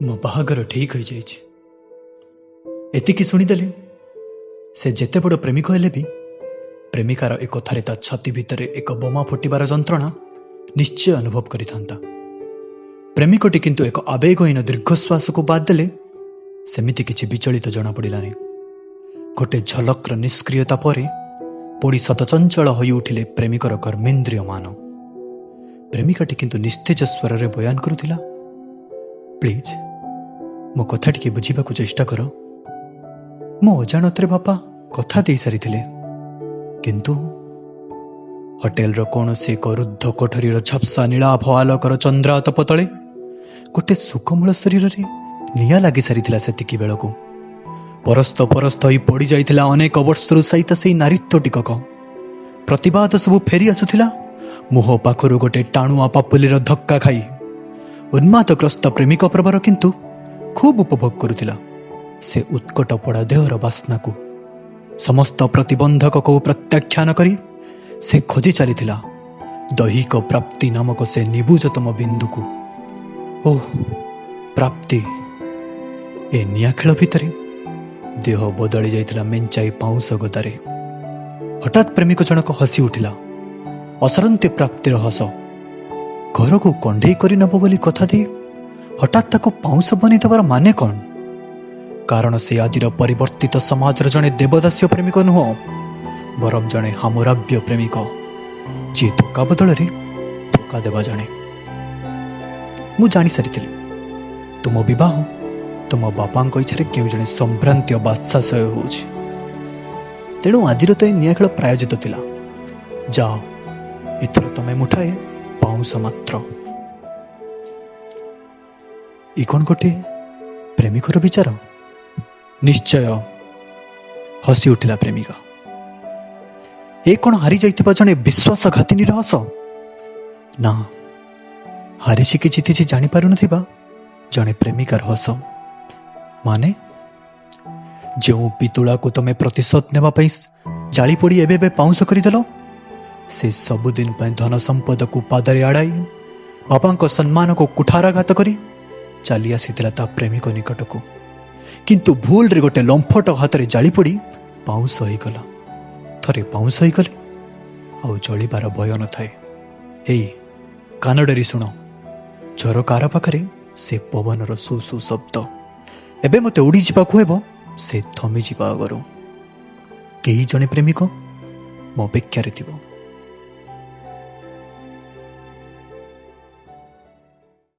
ମୋ ବାହାଘର ଠିକ୍ ହୋଇଯାଇଛି। ଏତିକି ଶୁଣିଦେଲେ ସେ ଯେତେ ବଡ଼ ପ୍ରେମିକ ହେଲେ ବି ପ୍ରେମିକାର ଏ କଥାରେ ତା ଛାତି ଭିତରେ ଏକ ବୋମା ଫୁଟିବାର ଯନ୍ତ୍ରଣା ନିଶ୍ଚୟ ଅନୁଭବ କରିଥାନ୍ତା। ପ୍ରେମିକଟି କିନ୍ତୁ ଏକ ଆବେଗହୀନ ଦୀର୍ଘଶ୍ୱାସକୁ ବାଦ ଦେଲେ ସେମିତି କିଛି ବିଚଳିତ ଜଣାପଡ଼ିଲାନି। ଗୋଟେ ଝଲକର ନିଷ୍କ୍ରିୟତା ପରେ ପୋଡ଼ି ଶତଚଞ୍ଚଳ ହୋଇଉଠିଲେ ପ୍ରେମିକର କର୍ମେନ୍ଦ୍ରିୟମାନ। ପ୍ରେମିକାଟି କିନ୍ତୁ ନିସ୍ତେଜ ସ୍ୱରରେ ବୟାନ କରୁଥିଲା, ପ୍ଲିଜ୍ ମୋ କଥା ଟିକେ ବୁଝିବାକୁ ଚେଷ୍ଟା କର। ମୋ ଅଜାଣତରେ ବାପା କଥା ଦେଇସାରିଥିଲେ, କିନ୍ତୁ ହୋଟେଲର କୌଣସି ଏକ ରୁଦ୍ଧ କୋଠରୀର ଝାପ୍ସା ନୀଳାଭ ଆଲୋକର ଚନ୍ଦ୍ରାତପ ତଳେ ଗୋଟେ ସୁକୋମଳ ଶରୀରରେ ନିଆଁ ଲାଗି ସାରିଥିଲା। ସେତିକି ବେଳକୁ ପରସ୍ତ ପରସ୍ତ ହୋଇ ପଡ଼ିଯାଇଥିଲା ଅନେକ ବର୍ଷରୁ ସାଇତା ସେଇ ନାରୀତ୍ୱ ଟିକକ। ପ୍ରତିବାଦ ସବୁ ଫେରି ଆସୁଥିଲା ମୁହଁ ପାଖରୁ ଗୋଟେ ଟାଣୁଆ ପାପୁଲିର ଧକ୍କା ଖାଇ। ଉନ୍ମାଦଗ୍ରସ୍ତ ପ୍ରେମିକ ପ୍ରବର କିନ୍ତୁ ଖୁବ୍ ଉପଭୋଗ କରୁଥିଲା ସେ ଉତ୍କଟ ପୋଡ଼ା ଦେହର ବାସ୍ନାକୁ। ସମସ୍ତ ପ୍ରତିବନ୍ଧକକୁ ପ୍ରତ୍ୟାଖ୍ୟାନ କରି ସେ ଖୋଜି ଚାଲିଥିଲା ଦୈହିକ ପ୍ରାପ୍ତି ନାମକ ସେ ନିବୁଜତମ ବିନ୍ଦୁକୁ। ଓଃ ପ୍ରାପ୍ତି! ଏ ନିଆଁ ଖେଳ ଭିତରେ ଦେହ ବଦଳି ଯାଇଥିଲା ମେଞ୍ଚାଇ ପାଉଁଶ ଗଦାରେ। ହଠାତ୍ ପ୍ରେମିକ ଜଣକ ହସି ଉଠିଲା, ଅସରନ୍ତି ପ୍ରାପ୍ତିର ହସ। ଘରକୁ କଣ୍ଢେଇ କରି ନେବ ବୋଲି କଥା ଦେଇ ହଠାତ୍ ତାକୁ ପାଉଁଶ ବନେଇ ଦେବାର ମାନେ କ'ଣ? କାରଣ ସେ ଆଜିର ପରିବର୍ତ୍ତିତ ସମାଜର ଜଣେ ଦେବଦାସ୍ୟ ପ୍ରେମିକ ନୁହଁ, ବରଂ ଜଣେ ହାମୁରାବ୍ୟ ପ୍ରେମିକ, ଯିଏ ଧୋକା ବଦଳରେ ଧୋକା ଦେବା ଜାଣେ। ମୁଁ ଜାଣିସାରିଥିଲି ତୁମ ବିବାହ ତୁମ ବାପାଙ୍କ ଇଚ୍ଛାରେ କେଉଁ ଜଣେ ସମ୍ଭ୍ରାନ୍ତୀୟ ବାଦଶା ସହ ହେଉଛି। ତେଣୁ ଆଜିର ତ ଏ ନିଆଁ ଖେଳ ପ୍ରାୟୋଜିତ ଥିଲା। ଯାଅ, ଏଥର ତମେ ମୁଠାଏ ପାଉଁଶ ମାତ୍ର। ଏ କ'ଣ ଗୋଟେ ପ୍ରେମିକର ବିଚାର? ନିଶ୍ଚୟ, ହସି ଉଠିଲା ପ୍ରେମିକା। ଏ କ'ଣ ହାରି ଯାଇଥିବା ଜଣେ ବିଶ୍ୱାସଘାତିନୀର ହସ? ନା, ହାରିଛି କି ଜିତିଛି ଜାଣିପାରୁନଥିବା ଜଣେ ପ୍ରେମିକାର ହସ। ମାନେ ଯେଉଁ ପିତୁଳାକୁ ତମେ ପ୍ରତିଶୋଧ ନେବା ପାଇଁ ଜାଳି ପୋଡ଼ି ଏବେ ଏବେ ପାଉଁଶ କରିଦେଲ, ସେ ସବୁଦିନ ପାଇଁ ଧନ ସମ୍ପଦକୁ ପାଦରେ ଆଡ଼ାଇ, ବାପାଙ୍କ ସମ୍ମାନକୁ କୁଠାରାଘାତ କରି ଚାଲି ଆସିଥିଲା ତା ପ୍ରେମିକ ନିକଟକୁ, କିନ୍ତୁ ଭୁଲରେ ଗୋଟେ ଲମ୍ଫଟ ହାତରେ ଜାଳି ପୋଡ଼ି ପାଉଁଶ ହୋଇଗଲା। ଥରେ ପାଉଁଶ ହୋଇଗଲେ ଆଉ ଜଳିବାର ଭୟ ନଥାଏ। ଏଇ କାନ ଡେରି ଶୁଣ, ଝରକା ଆର ପାଖରେ ସେ ପବନର ସୁ ସୁ ଶବ୍ଦ। ଏବେ ମୋତେ ଉଡ଼ିଯିବାକୁ ହେବ ସେ ଥମିଯିବା ଆଗରୁ। କେହି ଜଣେ ପ୍ରେମିକ ମୋ ଅପେକ୍ଷାରେ ଥିବ।